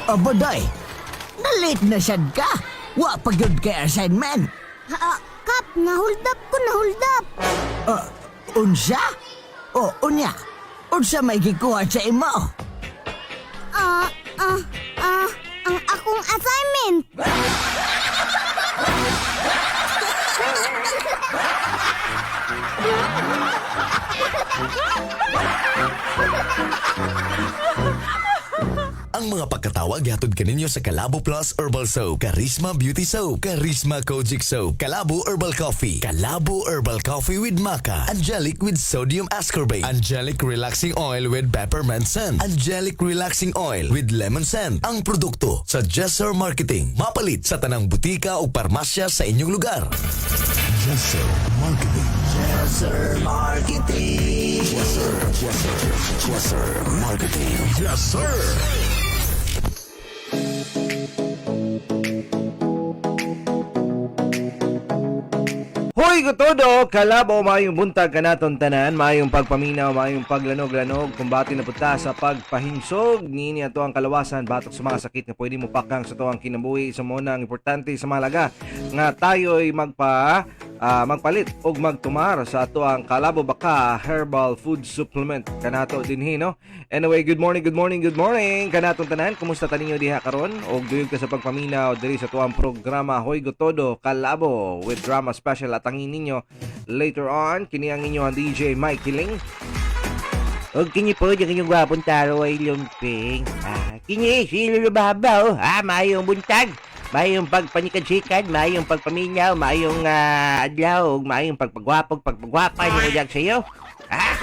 Abaday, na-late na sad ka. Wa pa gyud kay assignment. Ha, Kap, na-hold up ko, na-hold up. Unsa? O, unya. Unsa may gikuha sa imo? Ah, ah, ah, ang akong assignment. Ang mga pagkatawag hatod kaninyo sa Kalabo Plus Herbal Soap, Charisma Beauty Soap, Charisma Kojic Soap, Kalabo Herbal Coffee, Kalabo Herbal Coffee with Maca, Angelic with Sodium Ascorbate, Angelic Relaxing Oil with Peppermint Scent, Angelic Relaxing Oil with Lemon Scent. Ang produkto sa Jesser Marketing. Mapalit sa tanang butika o parmasya sa inyong lugar. Jesser Marketing. Jesser Marketing. Jesser, Jesser, Jesser Marketing. Jesser. Hoy kutodo, kalabo, maayong buntag kanaton tanan, maayong pagpaminaw, maayong paglanog-lanog, kumbati na punta sa pagpahimsog niini ato ang kalawasan batok sa mga sakit nga pwede mo pakang sa tuang kinabuhi. Sa muna ang importante sa mahalaga nga tayo'y magpalit og magtumar sa ato ang Kalabo Baka Herbal Food Supplement kanato dinhi, no? Anyway, good morning, good morning, good morning kanatong tanan. Kumusta ta ninyo diha karon? Og duyog ka sa pagpaminaw diri sa tuang programa Hoy Gotodo Kalabo with drama special. Atangin ninyo later on kini ang inyo ang DJ Mike Kiling. Og kini po, yung inyong gwapong taro ay lumping. Ah, kini, si Lolo Babaw. Ah, maayong buntag. Maayong pagpanikadsikan, maayong pagpaminyaw, maayong adlaw, ug maayong pagpagwapog, pagpagwapa ni Ulag sa iyo. Ah!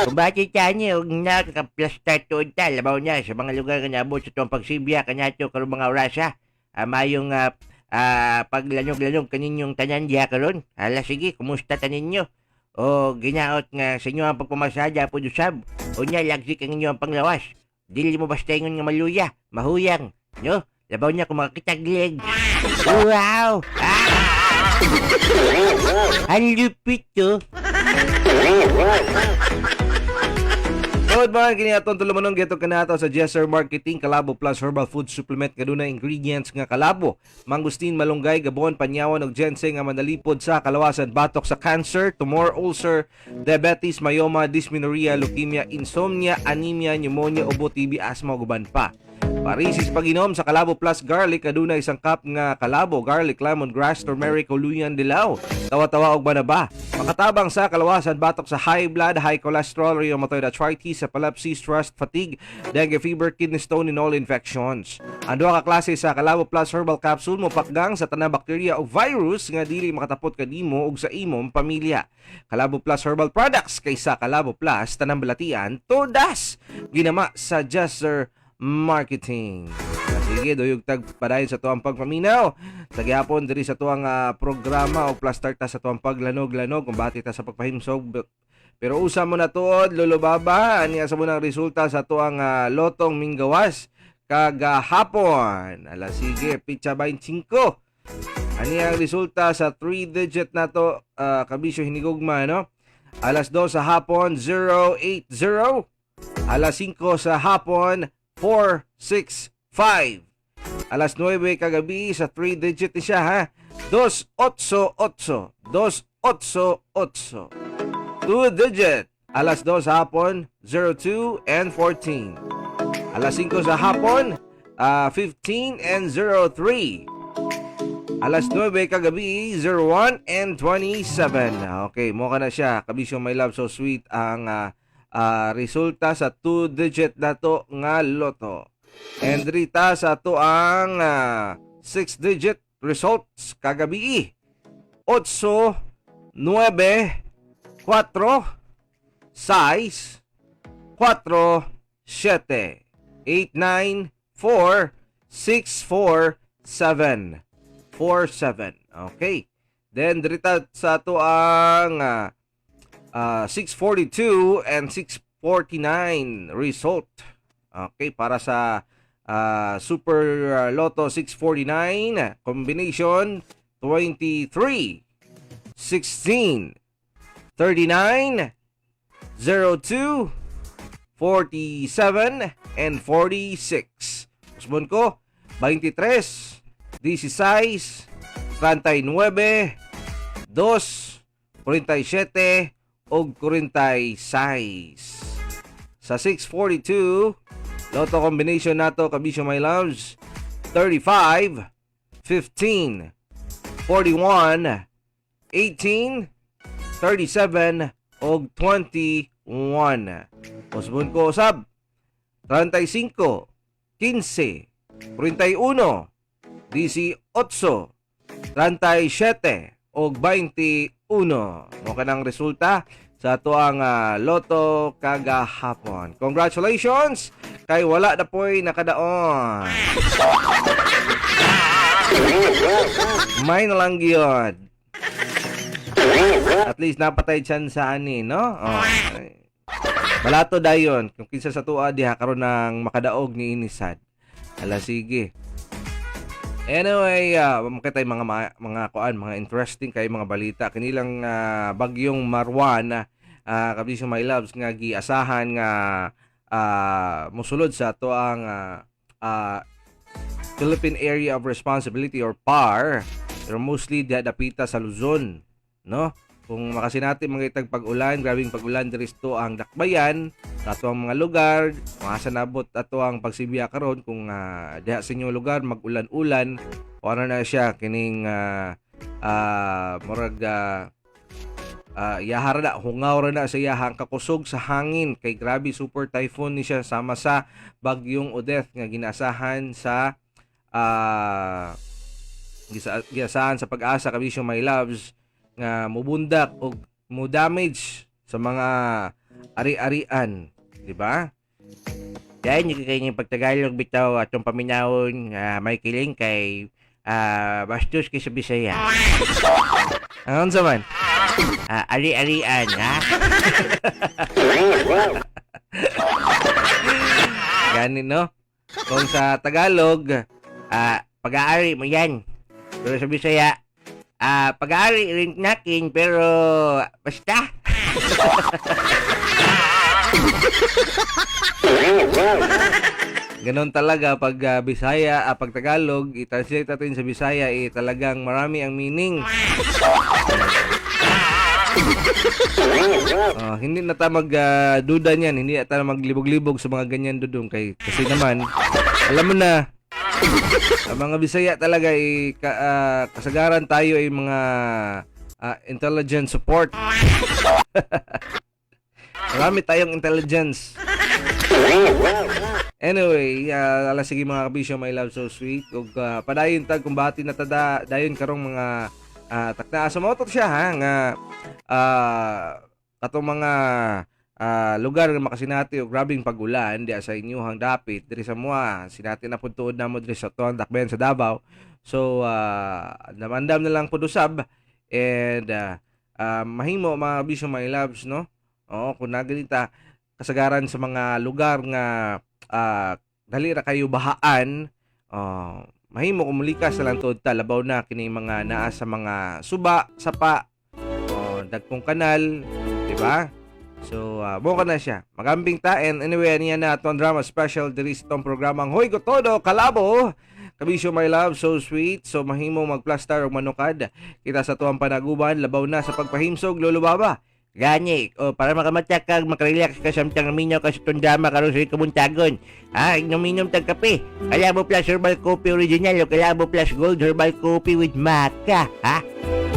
Kung bakit tani, huwag na kakaplasta tuod ta, labaw na sa mga lugar nga naabot sa tuwang pagsibya, kanato karong mga orasa. Ah, maayong paglanog-lanog kaninyong tanan diha karon. Hala sige, kumusta taninyo? O ginaot nga sa inyo ang pagpamasada po usab. O nya lagsik ang inyo ang panglawas. Dili mo basta ingon nga maluya, mahuyang, no? Labaw niya kung makakitaglig. Wow! Ah! Ang lupit to. Good morning, kini atong tulumanon geto kanato sa Jesser Marketing Kalabo Plus Herbal Food Supplement kaduna ingredients nga kalabo, mangustin, malunggay, gabon, panyawan ug ginseng nga manalipod sa kalawasan batok sa cancer, tumor, ulcer, diabetes, myoma, dysmenorrhea, leukemia, insomnia, anemia, pneumonia, ubo, TB, asthma ug uban pa. Parisis pag-inom sa Kalabo Plus Garlic, aduna isang cup nga kalabo, garlic, lemongrass, turmeric, huluyan, dilaw. Tawa-tawa og banaba. Makatabang sa kalawasan batok sa high blood, high cholesterol, rheumatoid arthritis, epilepsy, stress, fatigue, dengue fever, kidney stone, and all infections. Ang duha ka klase sa Kalabo Plus Herbal Capsule mopakgang sa tanang bakterya o virus nga dili makatapot kanimo ug sa imong pamilya. Kalabo Plus Herbal Products, kaysa Kalabo Plus tanang balatian todas. Ginama sa Jesser Marketing. Sige, duyog tag padayon sa tuang pagpaminaw. Sa gihapon diri sa tuang programa o plus start ta sa tuang paglanog-lanog, kumbati ta sa pagpahimsog. Pero usa mo na tuod, Lolo Baba, ani sa munang resulta sa tuang lotong minggawas kagahapon. Ala sige, pitsa 25. Ani ang resulta sa 3 digit na to, kabisyo hinigugma, no? Alas 2 sa hapon, 080. Alas 5 sa hapon, 4, 6, 5. Alas 9 kagabi sa 3 digit ni siya ha. 2, 8, 8. 2, 8, 8. 2 digit. Alas 2 sa hapon, 02 and 14. Alas 5 sa hapon, 15 and 03. Alas 9 kagabi, 01 and 27. Okay, mukha na siya. Kabisyo my love, so sweet ang resulta sa 2-digit na to nga loto. And rita sa to ang 6-digit results kagabi. 8, 9, 4, 6, 4, 7, 8, 9, 4, 6, 4, 7, 4, 7. Okay. Then, dirita sa to ang 642 and 649 result. Okay, para sa Super Lotto 649, combination 23, 16, 39, 02, 47 and 46. Usbon ko, 23, 16, 39, 2, 47 ug 46. Sa 642, Lotto combination nato, kabisyo my loves, 35, 15, 41, 18, 37 ug 21. Usbon ko usab, 35, 15, 41, 18, 37 ug 21. Mo kanang resulta sa ato ang loto kagahapon. Congratulations kay wala na po'y nakadaon. May na lang gyud. At least napatay chance sa ani, no? Oh. Ay. Balato dayon kung kinsa sa tuwa diha karon nang makadaog ni inisad. Ala sige. Anyway, makita yung mga kuan, mga interesting kay mga balita kinilang bagyong Marwan, kabisyo my loves, nga giasahan nga mosulod sa ato ang Philippine Area of Responsibility or PAR, pero mostly diha dapita sa Luzon, no? Kung makasinati mga itag pag-ulan, grabing pag-ulan diri sa ang dakbayan, sa ato ang mga lugar, kung asa nabot ato ang pagsibiya karon, kung diha sa inyong lugar mag-ulan-ulan, o ano na siya kining murag yahara na, hungaw ra na sa iyaha ang kakusog sa hangin kay grabe super typhoon ni siya sama sa bagyong Odette nga ginaasahan sa giasahan sa Pag-asa, kabisyo my loves, nga mubundak og mo damage sa mga ari-arian, di ba? Dahil hindi kayo yung pagtagalog bitaw atong paminawon may kiling kay bastos kay sa Bisaya. Ang unsa man? Ari-arian, ha? Gani, no? Kung sa Tagalog, pag-aari mo yan. Pero sa Bisaya, pag-aari rin nakin, pero basta. Ganon talaga pag Bisaya, pag Tagalog, i-translate natin sa Bisaya, eh, talagang marami ang meaning. Oh, hindi na ta mag duda niyan, hindi na ta maglibog-libog sa mga ganyan dudong kay kasi naman alam mo na ang mga Bisaya talaga eh, kasagaran tayo ay mga intelligence support. Marami tayong intelligence. Anyway, ala sige mga kabisyo, my love so sweet. Ug padayon tag kumbati na tada dayon karong mga takna sa motor siya ha nga katong mga lugar nga makasinati og grabing pag-ulan diha sa inyuhang dapit diri sa mua sinati na pud tuod namo diri sa tuang dakbayan sa Davao. So andam-andam na lang pud usab and mahimo mga kabisyo my loves, no? Oo, kung naganita kasagaran sa mga lugar nga dali ra kayo bahaan, mahimo kung mulikas na lang tuod ta, labaw na kini mga naa sa mga suba, sapa, dagkong kanal, di ba? So, mo ka na siya. Magambing ta, and anyway, niya na atong drama special diri sa itong programang Hoy Gotodo Kalabo. Kabisyo my love, so sweet. So mahimo magplastar og manukad. Kita sa tuwang panaguban, labaw na sa pagpahimsog, Lolo Baba. Gani, o para makamatya ka, makarelax ka samtang naminaw ka sa itong drama karon sa kabuntagon. Ha, inom-inom tag kape. Kalabo Plus Herbal Coffee Original o Kalabo Plus Gold Herbal Coffee with Maca, ha?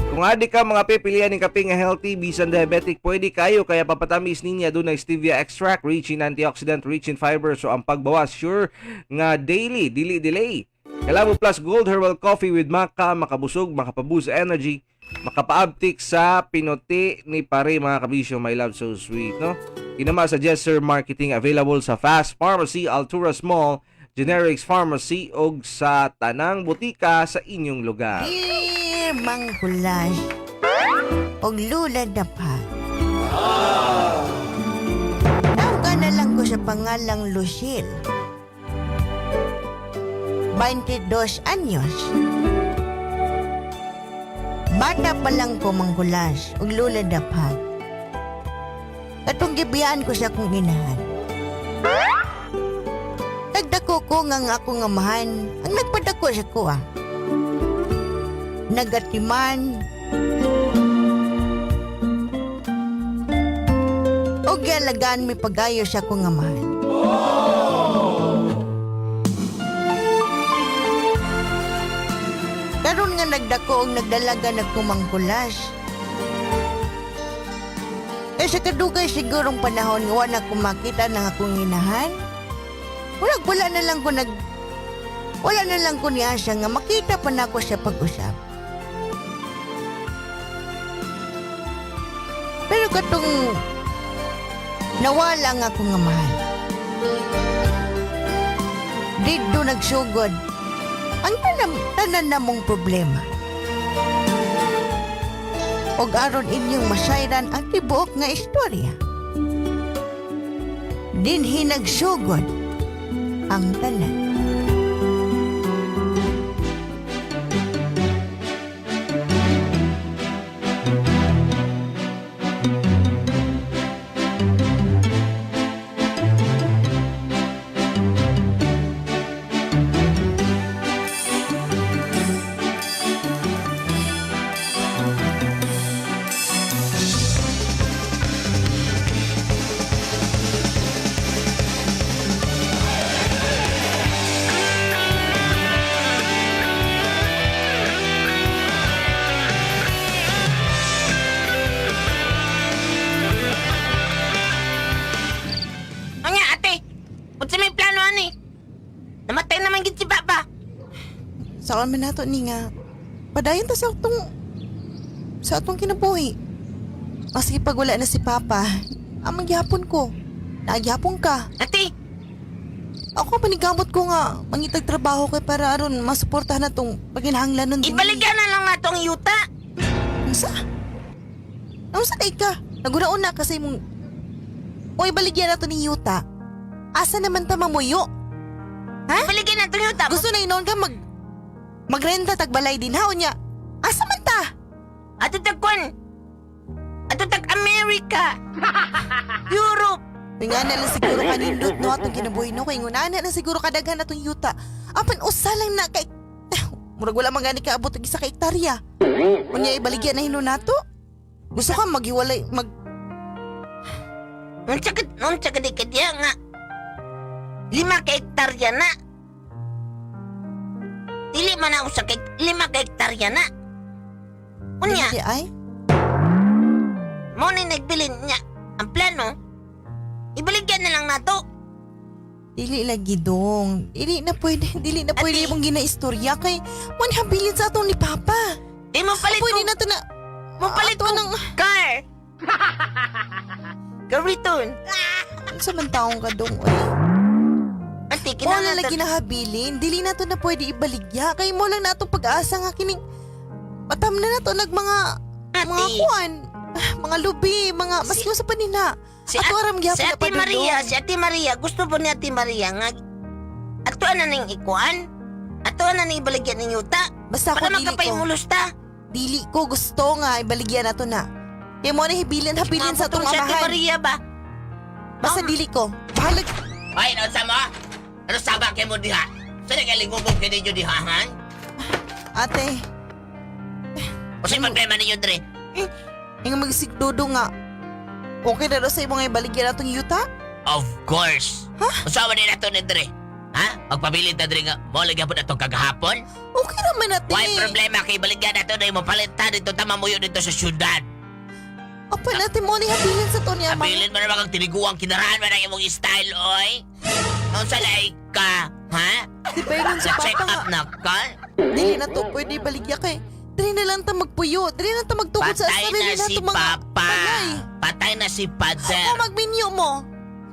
Kung adi ka mga pipilian ng kape nga healthy, bisan diabetic, pwede kayo kaya papatamis ninya doon na stevia extract, rich in antioxidant, rich in fiber, so ang pagbawas sure nga daily, dili delay. Kalabo Plus Gold Herbal Coffee with Maca, makabusog, makapaboost energy, makapaabtik sa pinuti ni pare mga kabisyo, my love so sweet, no? Kinama sa Jesser Marketing, available sa Fast Pharmacy, Alturas Mall, Generics Pharmacy og sa tanang butika sa inyong lugar. Dear Mang Kulas, og lula na pa. Tawag na lang ko sa pangalang Lucille. 22 anyos. Bata pa lang ko, Mang Kulas, og lula na pa. Katong gibiyaan ko sa akong inahan. Nagdako ko nga ang akong amahan ang nagpadako sa kuha. Nagatiman. O gialagaan mi pagayo sa akong amahan. Karon nga nagdako og nagdalaga na kumangkulas. Eh sa kadugay sigurong panahon nga wa na ko makita ng akong inahan. Wala wala na lang ko nag wala na lang ko niasa nga makita pa nako sa pag-usap. Pero katong nawala nga akong amahan. Didto nagsugod ang tanan, tanan namong problema. Og aron inyong masayran ang tibuok nga istorya. Dinhi nagsugod ang tanan. Anya, ate! Unsa may plano ani? Namatay naman gid si Papa. Saan man nato ni nga padayon ta sa atong kinabuhi. Maski pag wala na si Papa, amang gihapon ko. Naagyapon ka. Ate, Ako panigamot ko nga mangitag trabaho kay para aron masuportahan na tong paginahanglan nun. ibaligyan na lang nato ang yuta. Unsa? Unsa kay ka? Naguna-una ka sa imong O ibaligyan na to ni Yuta. Asa naman ta mamuyo? Ha? Ibaligyan nato ang yuta. Gusto na inoon ka magrenta tagbalay din ha unya. Asa man ta? Ato tag kwan. Ato tag America. Europe. Nga na lang siguro kanindot no atong kinabuhi no kay nguna na siguro kadaghan atong yuta. Apan usa lang na kay murag wala man gani kaabot og isa ka hektarya. Unya ibaligya na hinuon nato. Gusto ka maghiwalay mag Unsa ka di kadya nga. 5 ka hektarya na. Dili man na usa ka 5 ka hektarya na. Unya, Dili ay. mo ni nagbilin niya. Ang plano, ibaligyan na lang nato. Dili lagi dong. Dili na pwede, dili na pwede Ate. imong ginaistorya kay mo ni habilin sa atong ni Papa. Di mo palit Pwede kong- na to na mo palit ato kong ng car. Kariton. sa man taong ka dong oy. Ate, Mo na kinahanglan lagi na habilin. Dili na to na pwede ibaligya. Kay mo lang na atong pag-asa nga kining patam na na to nag mga mga Ate. kuan, mga lubi, mga maski sa panina. Si Ato aram gyapon si na Ate padulong. Maria, si Ate Maria, gusto po ni Ate Maria nga ato na ning ikuan. Ato na ning ibaligyan ning yuta. Basta ako Para dili ko. magkapaymulos ta. Dili ko gusto nga ibaligya na to na. Kay mo na hibilin habilin sa atong Mabutong si Ate amahan. Maria ba? Basta dili ko. Bahalag Ay, naunsa mo? Ano saba kay mo diha? Sa nagalingubog kay ninyo diha, han? ate. O sa problema ninyo dre? Nga magsigdudo nga. Okay na daw sa imong ibaligya na tong yuta? Of course. Ha? Usawa ni nato ni dre. Ha? Magpabilin ta dre nga mo lagi po natong kagahapon? Okay naman ate. Why problema kay baligya nato na mo palit ta dito ta mamuyo dito sa syudad. Apa natin mo ni habilin sa to niya, Habilin mo naman ang tiniguang kinaraan man ang imong style, oy. Unsa lahi ka, ha? Di ba yun sa Sa check papa nga? up na ka? Dili na to pwede baligya kay. Dili na lang ta magpuyo. Dili na ta magtukod sa Patay sarili na na si to mga Papa. balay. Patay na si Father. Kung magminyo mo,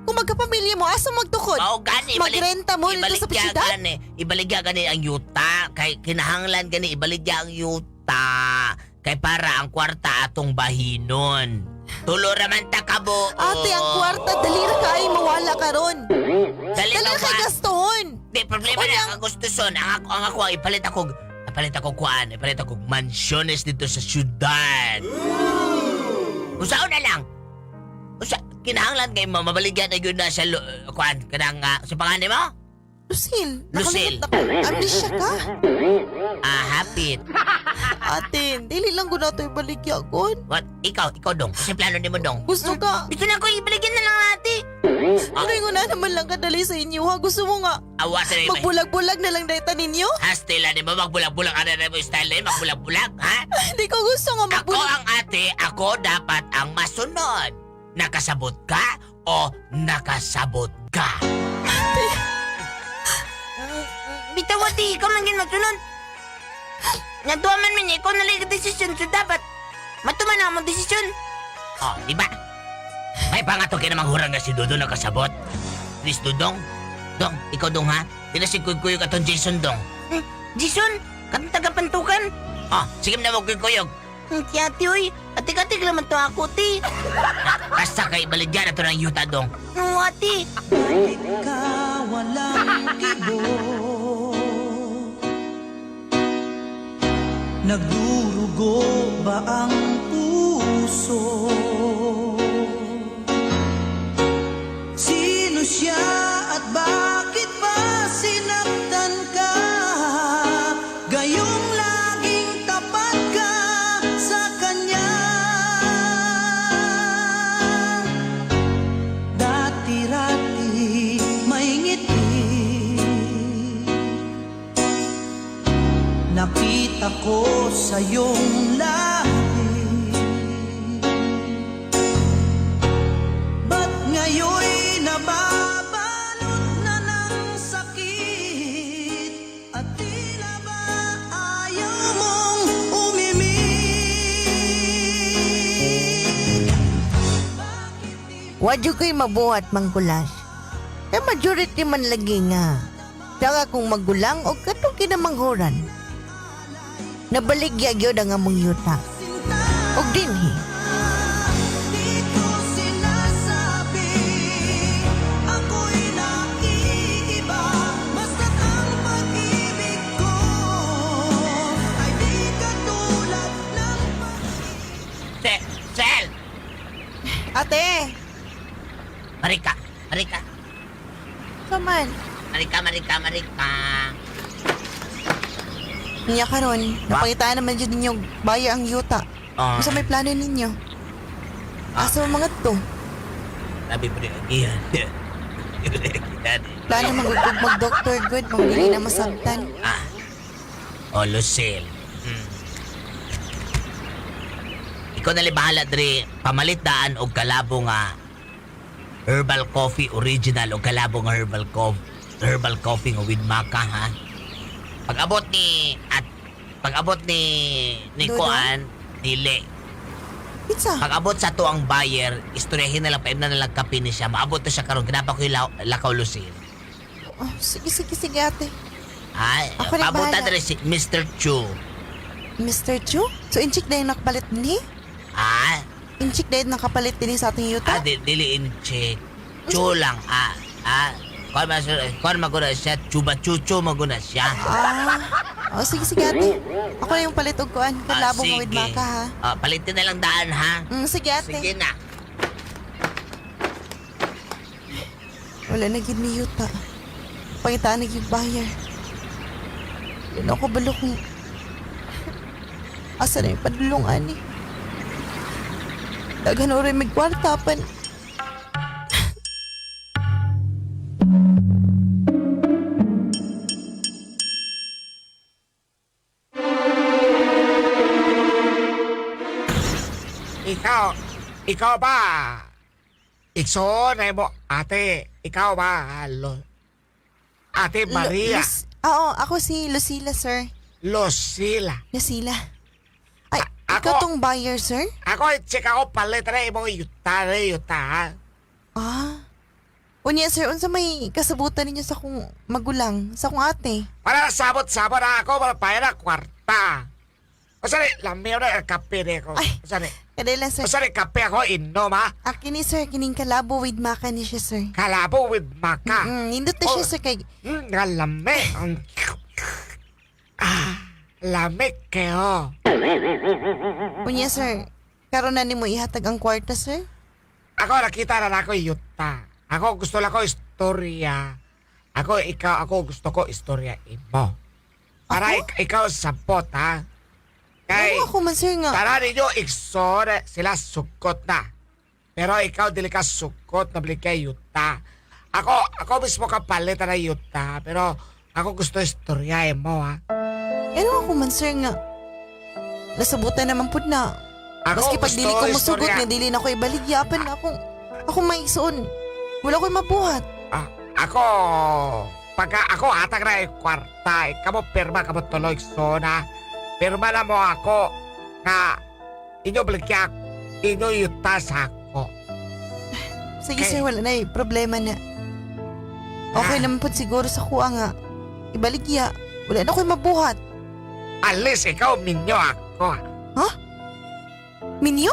kung magkapamilya mo, asa magtukod? Mao gani ibalik- Magrenta mo dito sa ibaligya syudad? gani, ibaligya gani ang yuta kay kinahanglan gani ibaligya ang yuta kay para ang kwarta atong bahinon. Tulo ra man ta kabuo. Ate, ang kwarta, dali ra kay mawala karon. Dali Dali ra kay gastuhon. Di problema na ang gustuson. Ang ako ipalit ako kuan, ipalit ako mansyones dito sa syudad. Usaon na lang. Usa Kinahanglan kay mabaligyan na gyud na siya kuan kanang sa pangalan mo? Lucille. Lucille. Nakalimot na- Amnesia ka? Ah, hapit. Ate, dili lang gud nato ibaligya kon. What? Ikaw dong. Kasi plano nimo dong. Gusto ka. Gusto na ko ibaligyan na lang ate. Ano yung una naman lang kadali sa inyo ha? Gusto mo nga Awa sa rin. magbulag-bulag na lang dahil ninyo? Hastila ni mo magbulag-bulag ano na mo style na magbulag-bulag, ha? Hindi ko gusto nga Ako magbulag. ang ate, ako dapat ang masunod. Nakasabot ka o nakasabot ka? Bitaw ate, ikaw man gin magsunod. Natuwa man man ikaw na lang desisyon so dapat matuman na among desisyon. Oh, di ba? May pangato kay namang hurang nga si Dudong nakasabot. Please, Dudong. Dong, ikaw dong ha? Di na si Kuyog atong Jason dong. Jason, katong taga-pantukan. Oh, sige na mo Kuyog. Ti ate oy, ate-ate naman to ako ti. Basta kay baligyan na to ng yuta dong. No ate. Ka walang kibo. Nagdurugo ba ang puso? Sino siya at bakit ba sinaktan ka? Gayong laging tapat ka sa kanya. Dati-rati may ngiti. Nakita ko sa iyong lahi. Ba't ngayon'y nababalot na ng sakit? At tila ba ayaw mong umimik? Wadyo ko'y mabuhat mangkulas. Kay majority man lagi nga. Saka kung magulang o katong kinamanghuran. Nabaligya gyud ang among yuta. Og dinhi. Di ko sinasabi ako'y naiiba. Basta't ang pag-ibig ko ay di katulad ng Sel! Ate, Marika! Marika! saman. Marika, Marika, Marika! Niya karon, napangitaan naman jud ninyo baya ang yuta. Oh, Unsa may plano ninyo? Asa mga to? Sabi mo rin, agihan. Plano magugug mag-doctor good, mangbili na masabtan. Ah. Oh, Lucille. Ikaw na bahala dre, pamalit daan og kalabo nga herbal coffee original og kalabo nga herbal coffee nga with maca ha. Pag-abot ni at pag-abot ni Dudong? Kuan dili. Pizza. Pag-abot sa to ang buyer, istoryahin na lang paimna na lang kape ni siya. Maabot to siya karon kinapa ko yung lakaw Lucille. Oh, sige, sige, sige ate. Ay, Ako na pabutan bahala. dre si Mr. Chu. Mr. Chu? So, inchik na yung nakapalit ni? Ah, Inchik na yung nakapalit din sa ating yuta? Ah, dili in check. Chu lang, ah, ah. Kon ma kon maguna siya, chuba chuchu maguna siya. Ah, oh, sige, sige ate. Ako na yung palit og kuan. Ah, Kalabo mo with sige. maka ha. Ah, palitin na lang daan ha. Sige ate. Sige na. Wala na gid ni yuta. Pangitaan na gyud buyer. Wala na ako balo kung asa na yung padulong ani. Daghan oray may kwarta pan. Ikaw, ikaw ba? Igsoon ay mo, ate, ikaw ba? Ate Maria. Oo, ako si Lucila, sir. Lucila. Lucila. Ay, Ako- ikaw tong buyer, sir? Ako, check ako palit na imong yuta na yuta. Ha? Ah. Unya, sir, unsa may kasabutan ninyo sa kong magulang, sa kong ate? Para sabot-sabot na ako, para payara kwarta. O sari, lamiyo na ang kape ni ko. Ay. O sari, Kada lang, sir. o sari, kape ako inom ha. Ah, kini, sir, kining kalabo with maka ni siya, sir. Kalabo with maka. Nindot na siya, Oh. sir, kay Nga lami. Ah, lami kayo. Unya, sir, karon na nimo ihatag ang kwarta, sir? Ako nakita na ako yuta. Ako gusto lang ko istorya. Ako ikaw ako gusto ko istorya imo. Para ikaw sabot ha. Kay Ano ako man sir nga. tara ninyo iksor sila sukot na. Pero ikaw dili ka sukot na bili kay yuta. Ako ako mismo kapalit na yuta pero ako gusto istorya imo ha. Ano ako man sir nga. Nasabutan naman pud na. Ako Maski pag gusto dili ko musugot istorya. nga dili na ko ibaligya apan akong ako maigsoon. Wala ko'y mabuhat. Ah, ako, pagka ako hatag na yung kwarta, eh, kamo pirma, kamo tuloy sona. Pirma na mo ako nga inyo baligya, inyo yuta sa ako. Sige Okay. sir, wala na eh. Problema na. Okay Ah. naman po siguro sa kuha nga. Ibaligya. Wala na ko'y mabuhat. Alis, ikaw minyo ako. Minyo?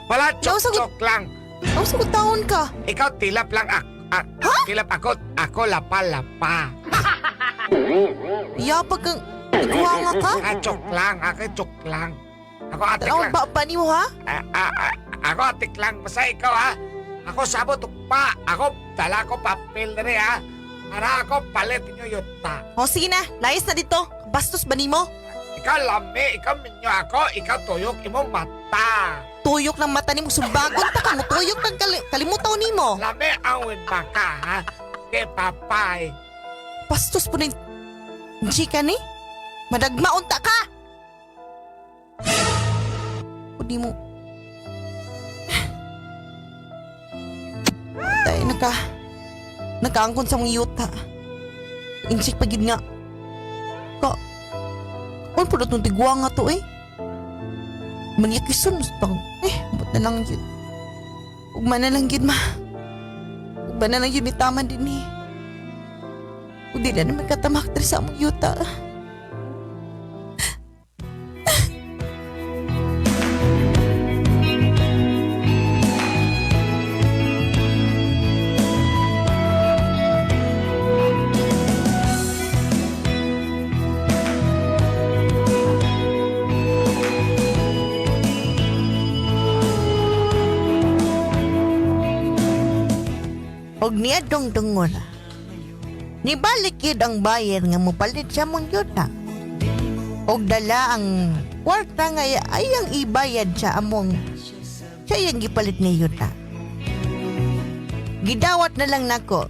Wala, Nausag- chok-chok lang. Ang sagot taon ka. Ikaw tilap lang ako. Tilap ako, ako lapa-lapa. Yapag kang iguha nga ka. Ah, chok lang, ako chok lang. Ako atik Tanaw lang. ba pa nimo ha? Ah, ah, ah, ako atik lang. Basta ikaw ha. Ako sabot pa. Ako dala ko papel na rin ha. Para ako palit inyo yuta. O sige na, layas na dito. Bastos ba nimo? Ikaw lami, ikaw minyo ako, ikaw tuyok imo mata. Tuyok ng mata nimo, sumbagon ta ka mo. Tuyok ng kalimutaw nimo. Lami ang winbaka ha. Kay papay. Bastos po na yung chika ni. Madagmaon ta ka! O di mo... Tayo naka... Nakaangkon sa mong yuta. Insik pa gid nga. Ka... Kung po itong tigwa nga to eh. Maniakison pang... Eh, ba't na lang yun? Ugma na lang yun ma. Ugma na lang yun may tama din eh. Ug di na naman katamak diri sa among yuta. Og niadtong tungod. Nibalik yun ang bayer nga mopalit sa mong yuta. Og dala ang kwarta nga ayang ibayad sa among sa iyang gipalit nga yuta. Gidawat na lang nako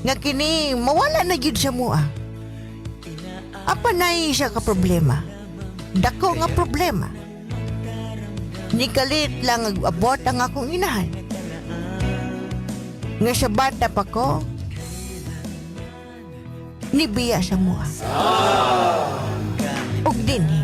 nga kini mawala na gyud sa mua. Apa na siya ka problema? Dako nga problema. Nikalit lang ag abot ang akong inahan. Nga sa bata pa ko, nibiya sa mua. Og dinhi.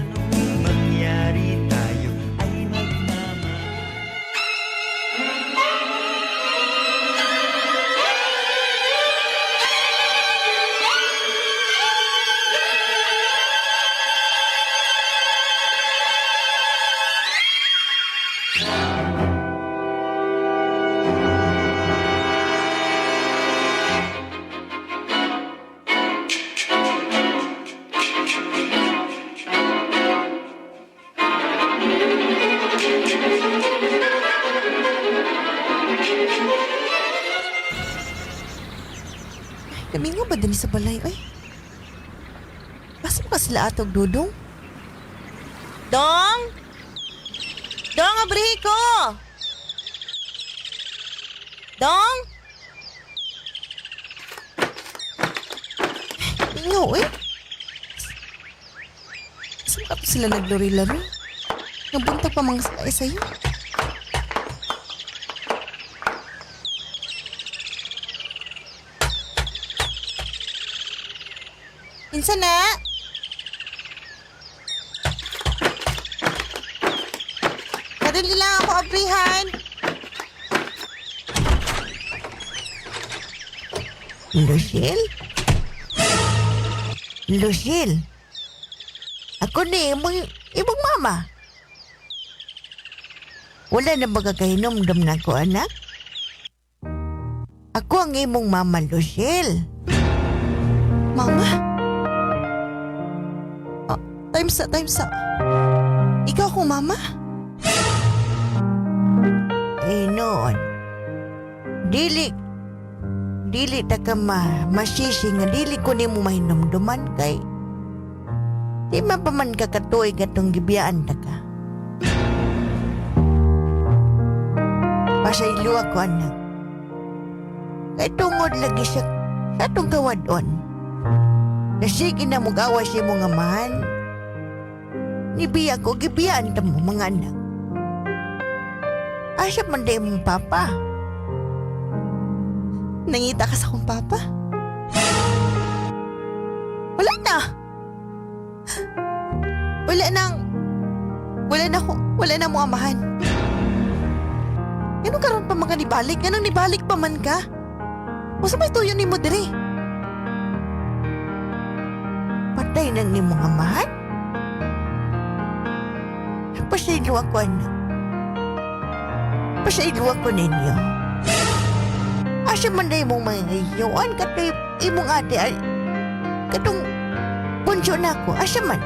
Namingo ba din sa balay, oy? Asa ba ka sila atog, Dudong? Dong! Dong, abrihi ko! Dong! Mingaw, eh. Saan ka to sila naglari-laro? Nabuntag pa mga sila sa'yo. Minsan na! Kadali lang ako, abrihan! Lucille? Lucille? Ako ni imong, imong mama. Wala na ba kakahinomdom na ako, anak? Ako ang imong mama, Lucille. Mama? Ah, times sa, times sa. Ikaw akong mama? Kay hinuon, dili dili ta ka masisi nga dili ko nimo mahinumduman kay di man pa man ka katuig atong gibiyaan ta ka. Pasaylo ako, anak. Kay tungod lagi sa atong kawadon. Nasige na mug-awas si mong amahan. Nibiya ko, gibiyaan ta mo mga anak. Asa man day mong papa? Nangita ka sa akong papa? Wala na. Wala nang... Wala na ko, wala na mo amahan. Ganun karon pa man ka nibalik? Ganun nibalik pa man ka? Usa may tuyo nimo diri? Patay nang ni mong amahan? Pasaylo ako, anak. Pasaylo ako ninyo. Asa man day mong mga iyoan katoy imong ate ay katong bunso na ako. Asa man?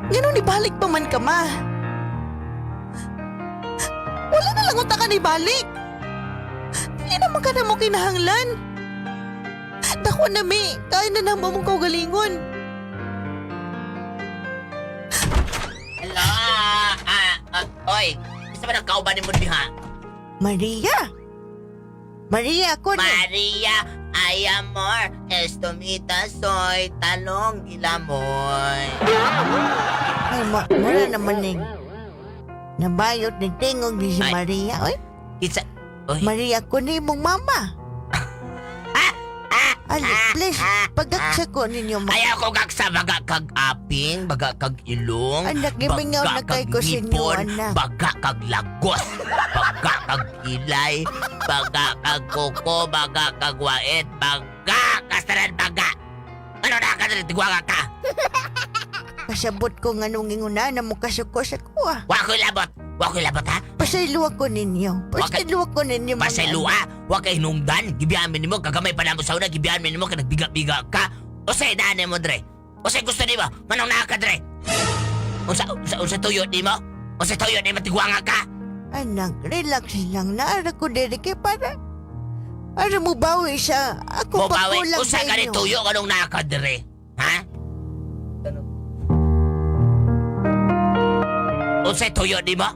Ganun nibalik pa man ka, ma. Wala na lang unta ka nibalik. Hindi naman ka na mo kinahanglan. Dako na mi, kaya na namo mong kaugalingon. Hello, oy, isa ba nagkauban ni mo diha? Maria! Maria, ako ni. Maria, ay amor, estomita soy, talong gilamoy. Ay, mura naman ni. Nabayot ni tingog ni si Ay. Maria. Oy, Kinsa, oy, Maria, ako ni imong mama. Ali, please, pagaksa ko ninyo ma. ayaw ko gaksa, baga kag aping, baga kag ilong, Anak, gimingaw na kay ko sa inyo, ngipon, anak. baga kag lagos, baga kag kilay, baga kag kuko, baga kag wait, baga kastaran baga. Ano na ka dali, tigwaga ka? Kasabot ko nga nung inguna na mo kasuko sa kuha. Wa ko'y labot, wa ko'y labot ha? Pasaylo ako ninyo. Pasaylo ako ninyo, mga Pasaylo ah, wa kay hinungdan, gibiyamin nimo, kagamay pa namo sa una, gibiyamin nimo, kay nagbiga-biga ka. Usay daan mo dre. Usay gusto nimo, manong naa ka dre. Unsa unsa unsa tuyo nimo? Unsa tuyo nimo tigwanga ka? Anak, relax lang. Naara ko diri kay para mo bawi sa ako Mo bawi, pagkulang usa sa ka ni inyo. tuyo kanong naa ka dre. Ha? Unsay tuyo nimo?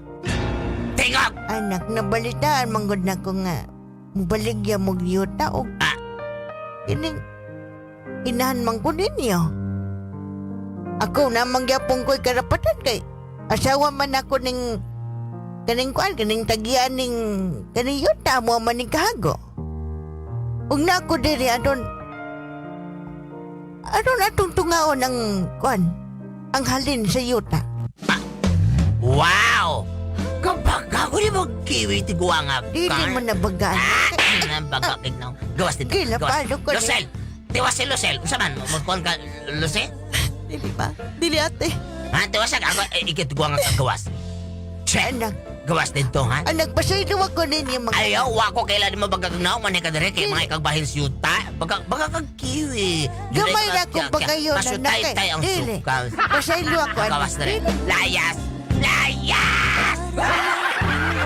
Tingog! Anak, nabalitaan manggod na ko nga mubaligya mo yuta og Ah. kining inahan man ko ninyo. Ako na mangyapong ko'y karapatan kay asawa man ako ning kaning kuan kaning tagian ning kaning yuta mo man ning kahago. Ug na ako diri aton aton atong tungaon ang kuan ang halin sa yuta. Wow! Kapag ako ni mo kiwi tigwanga ka. Dili man na bagaan. Ah, baga kig na. Gawas dito. Gila, Gawas. paano ko ni- Lucel! Tiwas si Lucel. Unsa man? Magkuhan ka, Lucel? Dili ba? Dili ate. Ha? Tiwas ako. Eh, ikit ka gawas. Che! Anak, Gawas dito, ha? anak pasaylo ako ninyo mga Ayaw, wako kailan mo bagag na man ka dire kay mga ikagbahin sa yuta. Baga baga kag kiwi. Gamay ra kung pagayon, Masutay anak, tay ang dili. sukal. Pasaylo ako, anak. Gawas dire. Layas! Layas!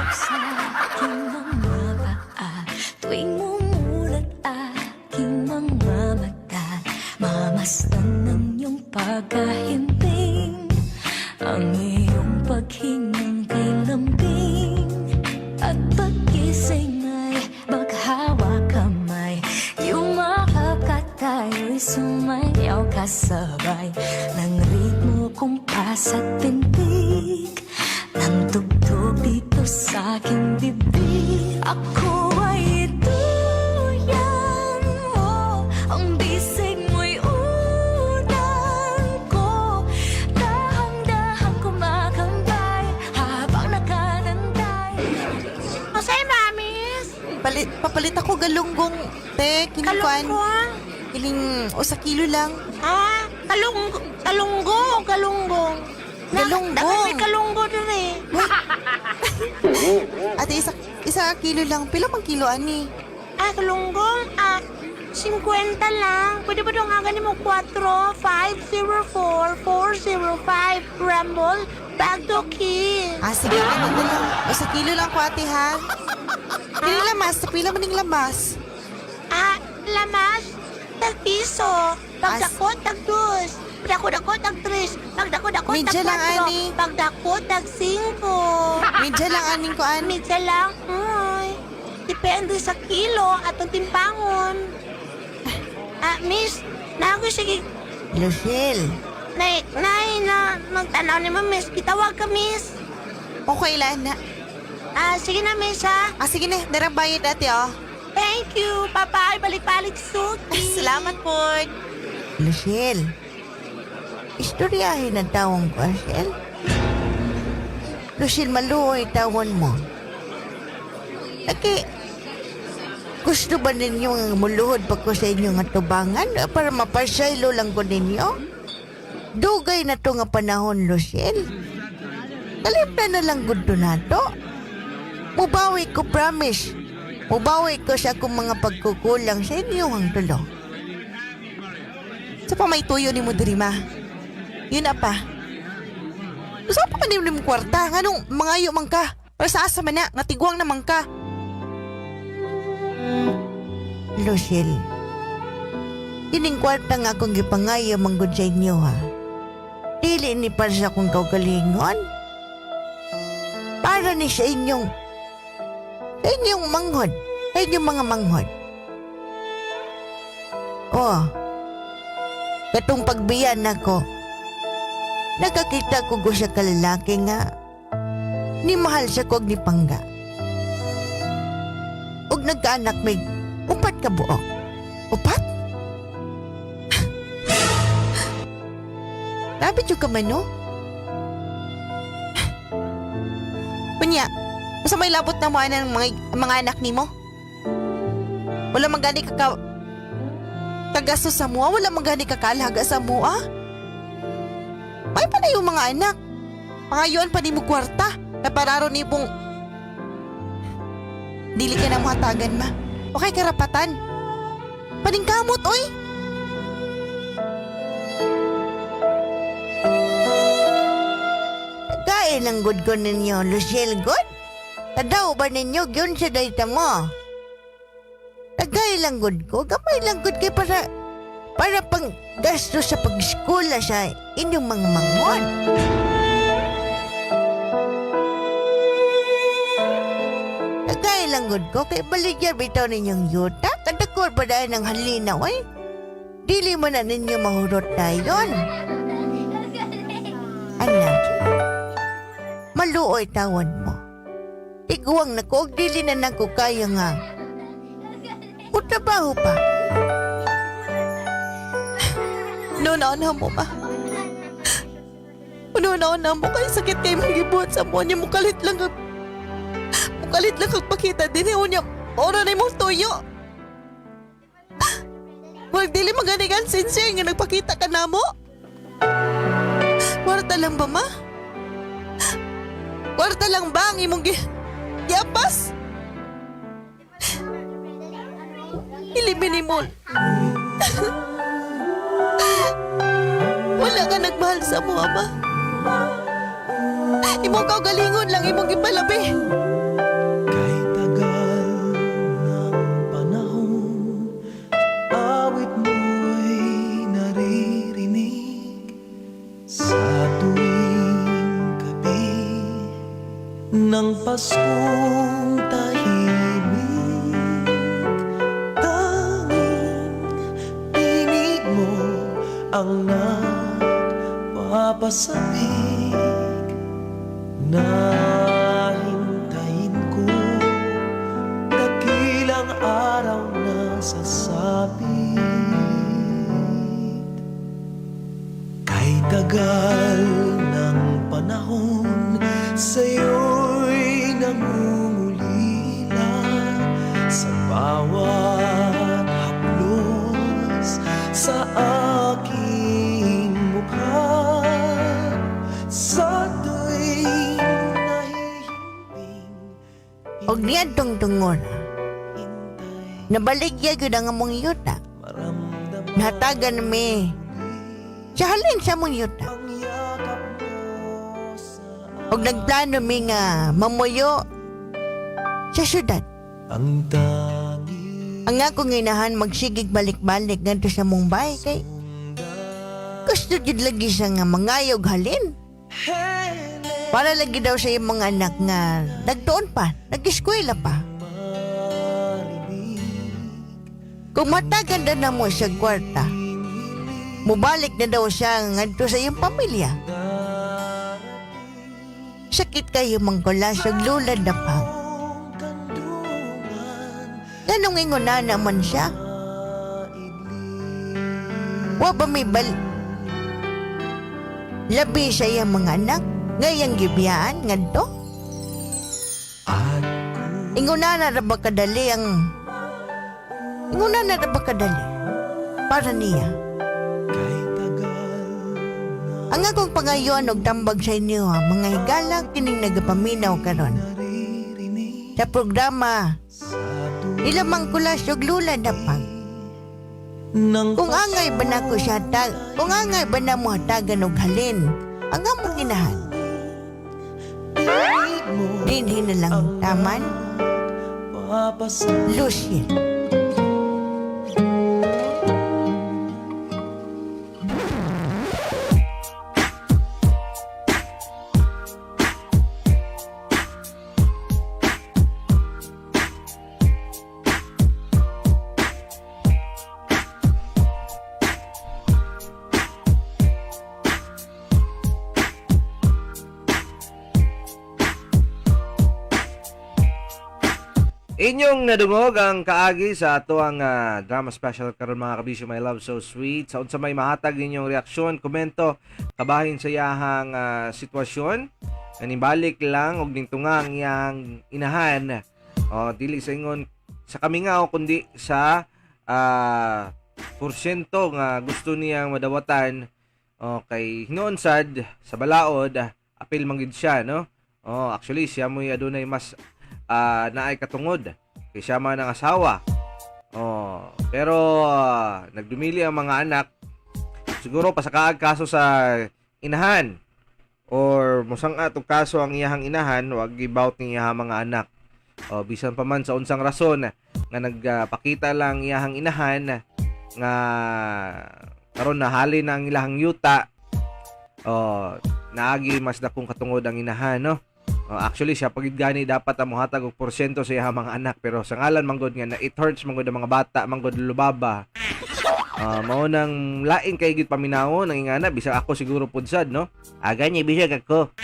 Sa aking mga paa tuwing mumulat aking mga mata, mamasdan ng iyong pagkahimping, ang iyong paghingang kay lambing, at pagkising ay maghawa kamay. Yumakap ka, tayo'y sumayaw kasabay ng ritmo, kumpas at pintig ng tugtog dito sa aking bibig. Ako ay duyan mo, ang bisig mo'y unan ko. Dahang-dahang kumakambay habang nakatantay. Masay, mamis. Palit, papalit ako galunggong, te, kining kuan. Kalungkong. Kining usa kilo lang. Ah, kalunggo o kalunggong? Galunggong. Dapat may kalunggo dun eh. Ate, isa kilo lang. Pila mang kilo ani? Ah, kalunggong, 50 lang. Pwede ba doon nga mo 4, 5, 0, 4, 4, 0, 5, Rumble? Bagdoki. Ah, sige, ano na lang. O, sa kilo lang ko, ate, ha? Kini lamas, pila maning lamas. Ah, lamas, tag piso. Pagdako, tag dos. Pagdako, tag tres. Pagdako, tag Medya lang, kwatro. ani. Pagdako, tag singko. Medya lang aning ko, ani. Medya lang, ay. Depende sa kilo at ang timbangon. Ah, miss, nago sige. Lucille, Nay, nay, na, magtanaw ni mo, miss. Gitawag ka, miss. Okay lang na. Ah, sige na, miss, ha. Ah, sige na, darang bayad, ate, oh. Thank you. Bye-bye. Balik-balik, suki. Salamat po. Lucille. Istoryahin ang tawong ko, Lucille. Lucille, maluoy tawon mo. Aki, gusto ba ninyo nga muluhod pa ko sa inyo nga tubangan para mapasaylo lang ko ninyo? Dugay na to nga panahon, Lucille. Kalimtan na lang gud to nato. Mubawi ko, promise. Mubawi ko sa akong mga pagkukulang sa inyo ang tulo. Sa pa may tuyo ni mo diri, ma. Yun na pa. Sa pa man ni mo kwarta? Nganong mangayo man ka? Para sa asa man na, nga tiguang naman ka. Lucille, kining kwarta nga akong gipangayo manggod sa inyo ha. Dili ni para sa akong kaugalingon. Para ni sa inyong manghod, sa inyong mga manghod. Oh, katong pagbiyan nako, nakakita ko go sa kalalaki nga, ni mahal sa kog ni Pangga. Og nagkaanak may 4 ka buok. 4? Lapit yung kamay, no? Kunya, basta may labot na mo ng mga anak nimo. Wala man gani ka kagastos sa mua, wala man gani ka kaalaga sa mua. May pa na yung mga anak. Pangayon pa ni mo kwarta. Na pararo ni pong dili ka na muhatagan, ma. Okay karapatan. Paningkamot, oy! Kain ang good ko ninyo, Lucille good? Tadaw ba ninyo yun sa dayta mo? Tagay lang good ko, gamay lang good kay para pang gasto sa pag-eskwela sa inyong mga mangon. Tagay lang good ko, kay baligya bitaw ninyong yuta, kadakor pa dahil ng halinaw ay. Dili mo na ninyo mahurot tayon. Anak, maluoy tawon mo. Tiguang na ko, og dili na nako kaya nga. Utrabaho pa. Noon na mo, ma. Noon na mo kay sakit kay mong gibuhat sa mo niya mukalit lang kag mukalit lang kag pakita din niya ora na imong tuyo. Wag dili maganigan sincere nga nagpakita ka namo. Kwarta lang ba, ma? Kwarta lang ba ang imong giapas? Iliminin mo. Wala ka nagmahal sa mo, ama. Imong kaugalingon lang imong gipalabi. Kay tagal ng panahon, awit mo'y naririnig sa tuwing gabi ng Paskong tahimik. Tanging tinig mo ang nagpapasabik na hintayin ko dakilang araw na sasapit. Kay tagal ng panahon, sa'yo'y nangungulila sa bawat haplos sa aking mukha. Sa tuwing nahihimbing, Og niadtong tungora, nabaligya gyud ang among yuta. maramdaman Natagan mi sa halin sa among yuta. ang yakap mo sa Og nagplano mi nga mamuyo sa syudad. Ang tangi Ang akong inahan magsigig balik-balik ngadto sa Mumbai kay gusto jud lagi siya nga mangayog halin. Para lagi daw sa iyang mga anak nga nagtuon pa, nag-eskwela pa. Kung matagan na mo siya kwarta, mubalik na daw siya ngadto sa iyang pamilya. Sakit kayo mangkulas ug lulad na pa. Ganong ingon na naman siya. Wa ba may bal... Labi sa iyang mga anak, ngayang gibiyaan ngadto? Inguna na ra ba kadali ang... Inguna na ra ba kadali? Para niya. Kay tagal Ang akong pangayon og tambag sa inyo ha, mga higala kining nagapaminaw karon. Naririnig Sa programa, sa ilamang kulas og lula na pag. ng Kung angay ba na ko siya hatag, kung angay ba na mo hatagan og halin, ang among inahan, tinig mo dinhi na lang taman, Papasa Lucien. Inyong nadungog ang kaagi sa ato ang drama special karon mga kabisyo, My Love So Sweet. Sa unsa may mahatag ninyong reaksyon, komento kabahin sa iyahang sitwasyon. Nanibalik lang og ningtunga ang iyang inahan. O dili sa ingon sa kamingaw kundi sa porsyento nga gusto niyang madawatan. O kay hinuon sad sa balaod, apil man gid siya, no? Oh, actually siya mo'y adunay mas naay katungod kay siya man ang asawa. Oh, pero nagdumili ang mga anak siguro pasakaag kaso sa inahan or musang-at og kaso ang iyahang inahan wag gibout ni iyahang mga anak. Oh, bisan pa man sa unsang rason nga nagpakita lang iyahang inahan nga karon nahali na ang ilahang yuta. Oh, naagi mas dakong katungod ang inahan, no? Oh, actually siya pagid gani dapat ang mohatag og porsyento sa iyang mga anak pero sa ngalan manggod nga na it hurts manggod ang mga bata manggod lubaba. Mao nang lain kay gid paminawon ang ingana bisag ako siguro pud sad, no. Aga niya, bisag ako.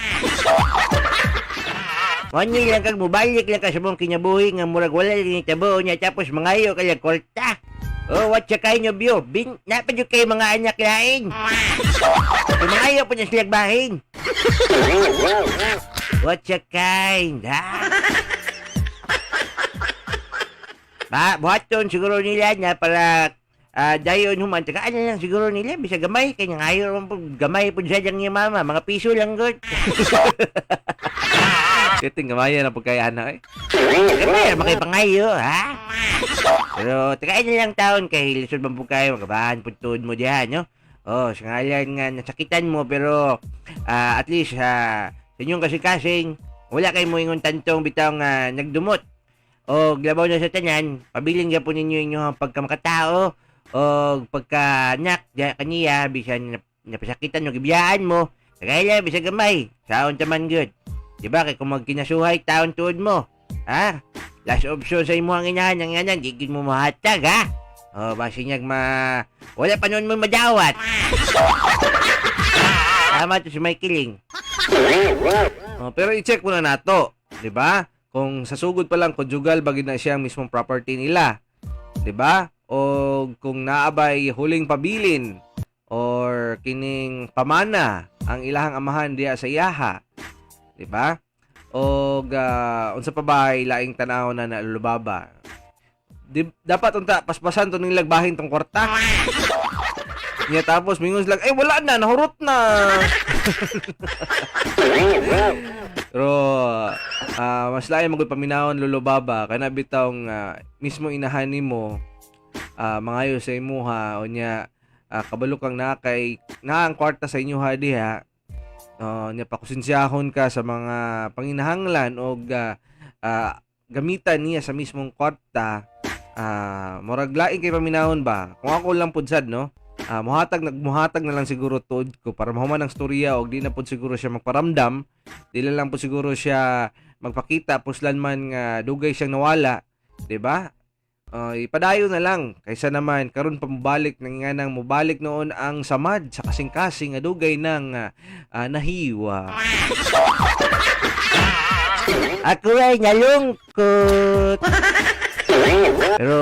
Wanyo lang kag mubalik lang ka sa mong kinabuhi nga murag wala lang tabo niya tapos mangayo ka lang kwarta. Oh, what siya kayo nyo biyo? Bin, napa jud kayo mga anak lain. So, mangayo po niya sila bahin. What ya kind, ha? Ba, buhaton siguro nila na para dayon human. Tagaan na lang siguro nila. Bisa gamay. Kaya ngayon naman po, gamay po siya dyan yung mama. Mga piso lang, good. Siting gamay na pagkayana eh. Gamay, makipangayo, ha? Pero tagaan na lang taon kay lisod man po kayo. Magabahan po tuod mo diyan, no? Oh, sa ngalan nga nasakitan mo pero at least sa inyong kasing-kasing wala kay mo ingon tantong bitaw nga nagdumot. O labaw na sa tanan, pabilin gyapon ninyo inyong pagkamakatao o pagkaanak diya kaniya bisan napasakitan o gibiyaan mo, tagay bisag gamay, saon ta man gyud. Di ba kay kung magkinasuhay taon tuod mo, ha? Last option sa imo ang inahan, ang inahan, di gid mo mahatag, ha? O, basin niyag ma... Wala pa noon mo madawat. Tama to si Michaeling. Oh, pero i-check muna nato, 'di ba? Kung sa sugod pa lang conjugal bagid na siya ang mismong property nila, 'di ba? O kung naabay huling pabilin or kining pamana ang ilahang amahan diya sa iyaha, 'di ba? O unsa pa ba laing tanaw na nalubaba. Di, dapat unta paspasan to ning lagbahin tong kwarta. Niya tapos mingon sila, eh wala na, nahurot na. Pero mas lain magud paminawon lolo baba kana bitawng mismo inahan nimo mangayo sa imuha o nya kabalo kang na kay naa ang kwarta sa inyo ha diha. Nya pakusensyahon ka sa mga panginahanglan og gamitan niya sa mismong kwarta, murag lain kay paminahon ba. Kung ako lang pud sad, no, muhatag nagmuhatag na lang siguro tuod ko para mahuman ang storya og di na pud siguro siya magparamdam, di na lang pud siguro siya magpakita puslan man nga dugay siyang nawala, di ba? Ipadayon na lang kaysa naman karon pa mobalik nang nga nang mobalik noon ang samad sa kasing-kasing nga dugay nang nahiwa. Ako ay nalungkot. Pero,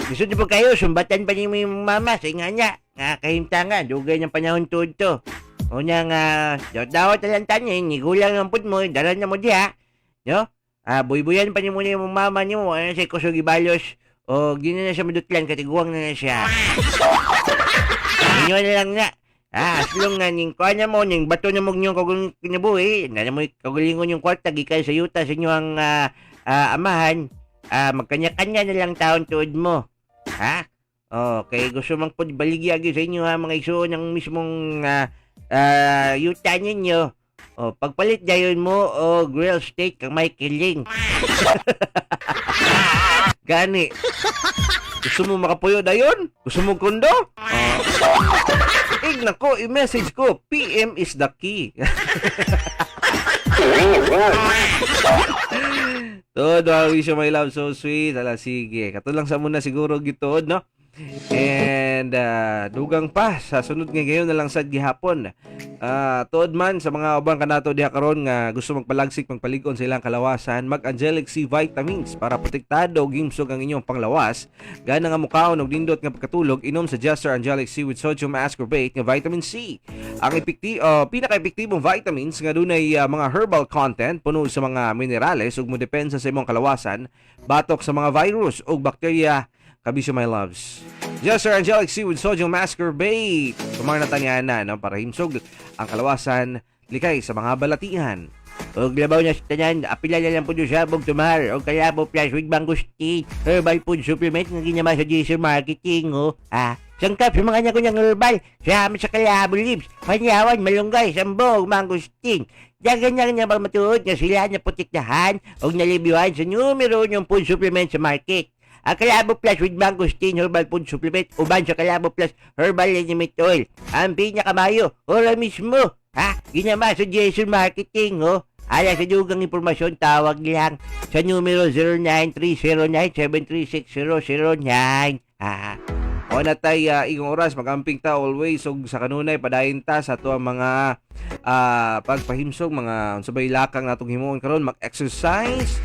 gusto niyo po kayo, sumbatan pa niyo yung mama sa nga niya. Nga kahimtangan, dugay ng panahon tuod to. Una nga, dawat na lang tanin, nigulang ang pud mo, dala na mo diha. No? Buybuyan pa niyo muna yung mama niyo, ano siya kusog ibalos. O, di na na siya madutlan, katiguang na na siya. Inyo na lang na. Aslong nga ning kuha na mo ning bato na mo inyong kaguling kinabuhi, na mo kagalingon yung kwarta gikan sa yuta sa inyo ang amahan. Magkanya-kanya na lang taon tuod mo. Ha? Okay, gusto mang pud baligya gyud sa inyo ha mga igsuon ng mismong yuta ninyo. O, pagpalit dayon mo o real estate kang may kiling. Gani. Gusto mo makapuyo dayon? Gusto mo kondo? Oh. Ig nako, i-message ko. PM is the key. Todo, I wish you my love so sweet. Ala, sige. Kato lang sa muna siguro gituod, no? And dugang pa sa sunod nga gayon na lang sad gihapon. Tuod man sa mga uban kanato diha karon nga gusto magpalagsik, magpalig-on sa ilang kalawasan, mag Angelic C vitamins para protektado ug himsog ang inyong panglawas. Gana nga mukaon og nindot nga pagkatulog, inom sa Jester Angelic C with sodium ascorbate nga vitamin C. Ang pinaka-epektibong vitamins nga dunay mga herbal content puno sa mga minerales ug modepensa sa imong kalawasan batok sa mga virus ug bakterya. Kabisyo my loves. Jester Angelic C with sodium ascorbate. Tumang natanyana, no, para himsog ang kalawasan likay sa mga balatian. Og labaw na sa tanan, apila na lang po sa sabog tumar og Kalabo Plus with Mangosteen herbal food supplement nga ginama sa Jason Marketing, oh. Sangkap sa mga ko ng herbal, sa sa kalabo leaves, panyawan, malunggay, sambog, mangosteen. Dagan na nga matuod nga sila na protektahan og nalibyuhan sa numero yung food supplement sa market. Ang Kalabo Plus with Mangosteen Herbal Food Supplement uban sa Kalabo Plus Herbal Liniment Oil. Ang pinakamayo, ora mismo. Ha? Ginama sa Jason Marketing, oh. Ala sa dugang impormasyon, tawag lang sa numero 09309736009. O na tay igong oras magamping ta always ug sa kanunay padayon ta sa ato ang mga pagpahimsog, mga unsa bay lakang natong himuon karon, mag-exercise,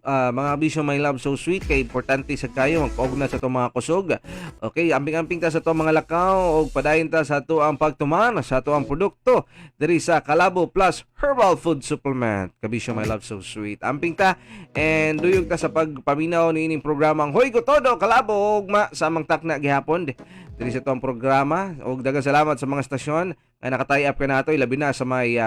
mga bisyo my love so sweet kay importante sa kayo magpaugna sa atong mga kusog. Okay, amping-amping ta sa atong mga lakaw ug padayon ta sa ato ang pagtuman sa ato ang produkto diri sa Kalabo Plus Herbal Food Supplement. Kabisyo my love so sweet. Amping ta and duyog ta sa pagpaminaw niining programang Hoy Ko Todo Kalabo ugma sa amang takna gihapon diri sa atong programa. Ug daghang salamat sa mga stasyon nga naka-tie up kanato, ilabi na sa may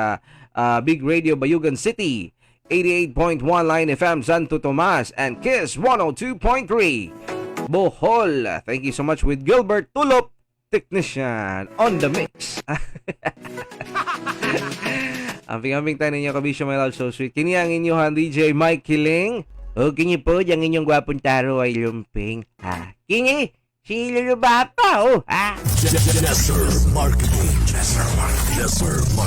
Big Radio Bayugan City 88.1, Line FM Santo Tomas and Kiss 102.3 Bohol. Thank you so much with Gilbert Tulop, technician on the mix. Amping-amping tayo ninyo, kabisyo my love so sweet. Kini ang inyong DJ Mike Kiling. O kini po, ang inyong gwapong taro ay lumping. Ha? Kini, si Lolo Bapa, oh, ha? Yes, sir. Marketing. Yes, sir. Marketing. Yes, sir. Marketing.